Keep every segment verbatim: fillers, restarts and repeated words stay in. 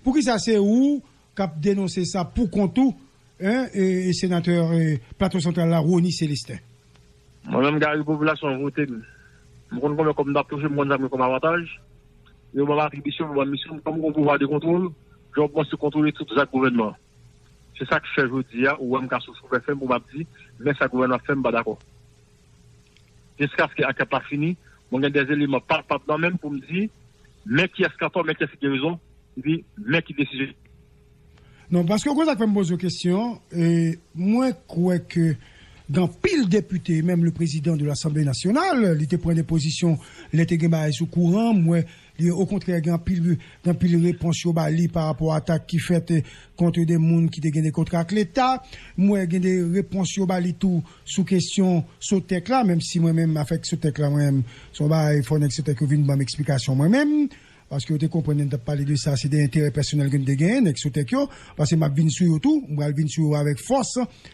Poukisa se ou k ap denonse sa pou kont ou, en, e, e senatè, e, Plato Santral la, Rony Célestin? Mwen menm, Gary, popilasyon an vote m. M konn konbyen kòb m t ap touche, m konn sa m gen kòm avantaj. Yo ban m atribisyon, yo ban m misyon, kòm m gen pouvwa de kontwòl, djòb mwen se kontwole tout zak gouvènman an. Se sa k fè jodi a, ou wè m ka sou Super F M pou m ap di, men sa gouvènman ap fè, m pa dakò. Jiskaske ankèt la fini, mwen gen de eleman palpab nan men m pou m di, men kiyès ki antò, men kiyès ki gen rezon, epi men ki desizyon. Non, paske ou konn sa k fè m poze w kesyon, e, mwen kwè ke gen anpil depite, menm le président de l'Assemblée nationale, li te pran de pozisyon, lè te gen bagay sou kouran, mwen, li, okontrè, gen anpil, gen anpil repons yo ba li pa rapò a atak ki fèt, e, kont de moun ki te gen de kontra ak Leta. Mwen, gen de repons yo ba li tou sou kesyon Sotèk la, menm si mwen menm, afè Sotèk la, mwen menm, se yon bagay, fò nèg Sotèk yo vin ban m eksplikasyon mwen menm. Paske yo te konprann lè n t ap pale de sa, se de enterè pèsonèl ke n te genyen, nèg Sotèk yo, paske m ap vin sou yo tou, m pral vin sou yo avèk fòs,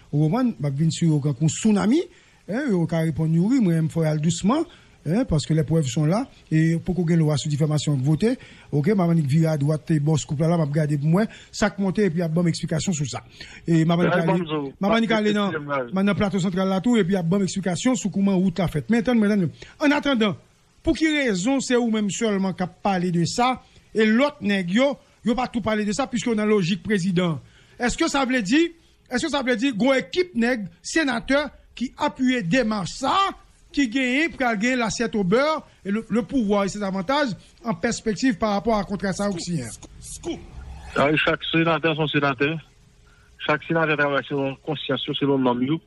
ou konprann, m ap vin sou yo kankou yon tsunami, en, yo ka reponn Youri, mwen menm fò y al dousman, en, paske les preuves sont là, e poko gen lwa sou difamasyon ak vote, oke, m ap annik vire adwat, e bò Scoop la, la, m ap gade pou m wè sa k monte, epi y ap ban m eksplikasyon sou sa. E m ap annik ale, m ap annik ale nan, nan Plato Santral la tou, epi y ap ban m eksplikasyon sou kouman wout la fèt. Men tann mwen, tann mwen. Annatandan, Pou ki rezon se ou menm sèlman k ap pale de sa, e lòt nèg yo, yo pa tou pale de sa, piske yo nan lojik prezidan? Èske sa vle di, èske sa vle di gon ekip nèg senatè ki apiye demach sa, ki genyen, pral genyen l'assiette au beurre et le, le pouvoir et ses avantages en perspective par rapport à kontra sa yo k siyen an? Sa vle di chak senatè se yon senatè. Chak senatè travay selon konsyans yo, selon nòm yo,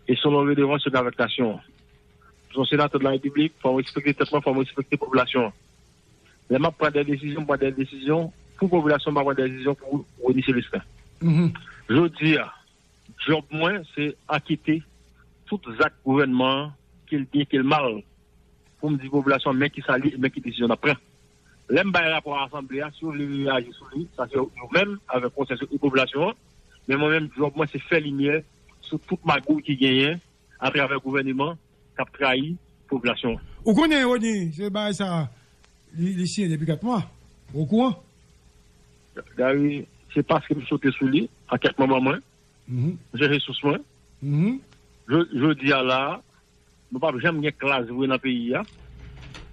e selon redevans yo gen avèk nasyon an. Se yon senatè de la Repiblik, fò m respekte tèt mwen, fò m respekte popilasyon an. Lè m ap pran de desizyon, m pran de desizyon pou popilasyon, m pa pran de desizyon pou Rony Célestin. Jodi a, djòb mwen, se ankete tout zak gouvènman an, ke l byen, ke l mal, pou m di popilasyon an, men kisa li, men ki desizyon n ap pran. Lè m bay rapò a asanble a, si yo vle reyaji sou li, sa se yo menm, avèk konsyans yo e popilasyon an. Men mwen menm, djòb mwen, se fè limyè sou tout magouy ki genyen atravè gouvèneman k ap trayi popilasyon an. Ou konnen, Rony, se bagay sa, li, li siyen depi kat mwa. Ou okouran? Gary, se paske m sote sou li, ankèt mwen ban mwen, m chèche sous mwen. Jodi a la a, nou p ap janm gen klas vre nan peyi a,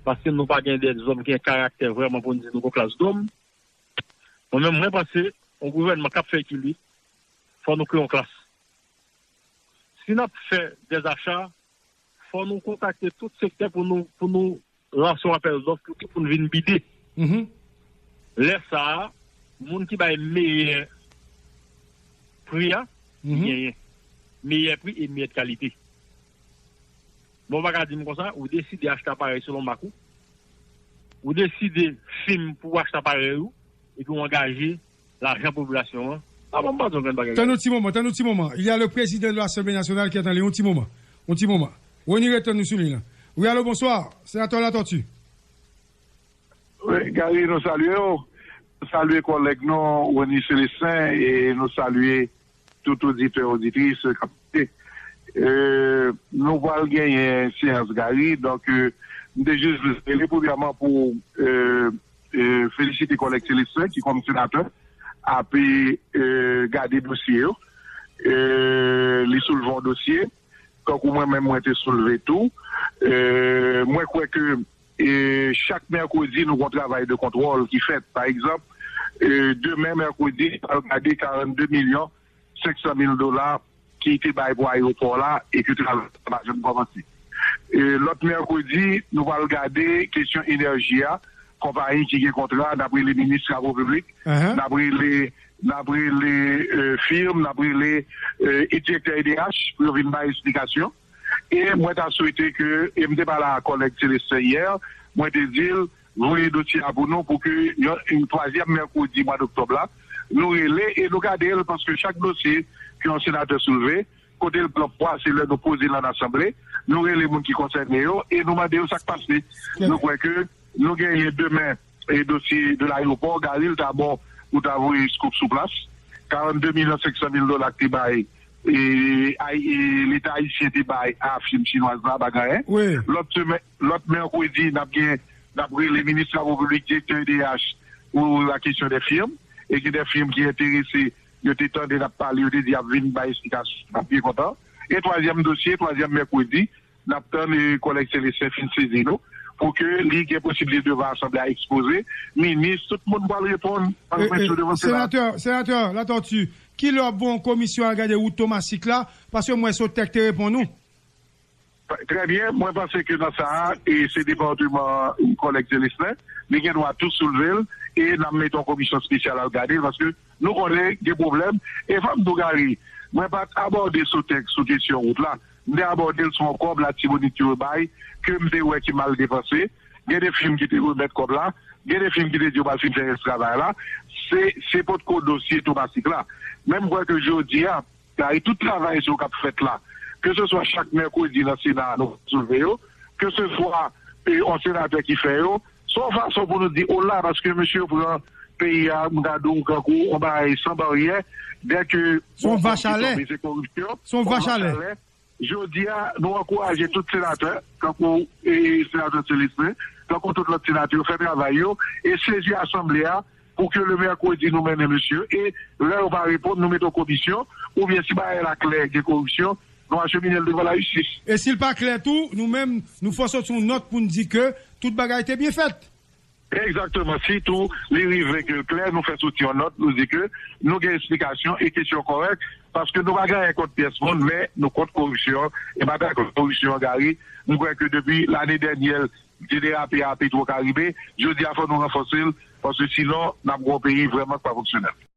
paske nou pa gen de zòm ki gen karaktè vrèman pou n di nou gon klas dòm. Mwen menm, mwen panse, yon gouvènman k ap fè ekilib, fò nou kreye yon klas. Si n ap fè dèzacha, fò nou kontakte tout sektè pou nou, pou nou lanse yon apèl dòf pou, pou n vin bide. Lè sa a, moun ki bay meyè pri a, li genyen. Meyè pri e meyè kalite. Bon, ou pa ka di m konsa, ou deside achte aparèy selon mak ou, ou deside fim pou w achte aparèy ou, epi w angaje lajan popilasyon an. A bon, m pa di yon grenn bagay. Tann yon ti moman, tann yon ti moman. Il y a le président de l'Assemblée nationale qui est en ligne. Yon ti moman. Yon ti moman. Rony, retann nou sou liy lan. Wi, alo, bonswa. Senatè Latortue. Wi, Gary, nou salye w. Nou salye kòlèg nou, Rony Célestin, e nou salye tout oditè, oditris k ap koute. E, nou pral genyen seyans Gary, donk, e, m te jis vle rele premyèman pou, e, e, felisite kòlèg Célestin ki kòm senatè ape, e, gade dosye yo. E, li soulve yon dosye, tankou mwen menm mwen te soulve tou. E, mwen kwè ke, e, chak mèkredi nou gon travay de kontwòl ki fèt. Pa egzanp, e, demen mèkredi, nou pral gade karannde milyon senk san mil dola ki te bay pou ayewopò la e ke travay la pa janm kòmanse. E, lòt mèkredi, nou pral gade kesyon enèji a, konpayi ki gen kontra, n ap rele minis travo piblik, n ap rele, n ap rele, e, firm, n ap rele, e, e direktè E D H pou yo vin bay esplikasyon. E mwen ta swete ke, e m te pale a kòlèg Célestin yè, mwen te di l, voye dosye a pou nou pou ke yon, yon twazyèm mèkredi mwa doktòb la, nou rele e nou gade l, paske chak dosye ke yon senatè soulve, kote l pran pwa, se lè nou poze l an asanble, nou rele moun ki konsène yo e nou mande yo sa k pase. Nou kwè ke nou genyen demen e dosye de layewopò, Gary, l ta bon pou ta voye Scoop sou plas. Karannde milyon senk san mil dola k te bay, e, ay-, e, Leta ayisyen te bay a fim chinwaz la, pa gen anyen. Lòt semèn, lòt mèkredi, n ap gen, n ap rele minis travo piblik, direktè E D H pou la kesyon de firm. e gen de fim ki enterese, yo te tande n ap pale, yo te di y ap vin bay esplikasyon, n ap byen kontan. E twazyèm dosye, twazyèm mèkredi, n ap tann, e, kòlèg Selesten fin sezi nou, pou ke li gen posiblite devan asanble a ekspoze, minis, tout moun pral reponn, pral reponn devan sena. Senatè, senatè Latortue, kilè w ap voye yon komisyon al gade wout Tomasik la, paske m wè Sotèk te reponn ou. Trè byen, mwen panse ke nan sa a, e se depatman kòlèg Selesten, li gen dwa tou soulve l, e n ap mete yon komisyon espesyal al gade l, paske nou konnen gen pwoblèm. E fò m di w, Gary, mwen pa t abòde Sotèk sou kesyon wout la. M te abòde l sou yon kòb Latibonit yo bay, ke m te wè ki mal depanse. Gen de fim ki te remèt kòb la, gen de fim ki te di yo pral fin fè rès travay la. Se, se potko dosye Tomasik la. Men m kwè ke jodi a, Gary, tout travay sa yo k ap fèt la, ke se swa chak mèkredi nan Sena a nou soulve yo, ke se swa, e, yon senatè ki fè yo, se yon fason pou nou di ola, paske mesye yo pran peyi a, m ka di w, kankou yon bagay san baryè, dèke se yon vach a lè. Se koripsyon, se yon vach a lè. Jodi a, nou ankouraje tout senatè, kankou, e, senatè Selesten, kankou tout lòt senatè, yo fè travay yo, e sezi asanble a, pou ke le mèkredi nou mennen mesye, e lè yo pa reponn, nou mete yon komisyon, oubyen si bagay la klè, gen koripsyon, nou achemine l devan lajistis. E si l pa klè tou, nou menm, nou fè soti yon nòt pou n di ke tout bagay te byen fèt. Egzakteman. Si tou li rive ke l klè, nou fè soti yon nòt, nou di ke nou gen esplikasyon e kesyon kòrèk, paske nou pa gen anyen kont pyès moun, men nou kont koripsyon, e batay kont koripsyon an, Gary, m kwè ke depi lane dènyè, te derape a Petwo Karibe, jodi a fò nou ranfòse l, paske sinon, n ap gen yon peyi vrèman k pa fonksyonèl.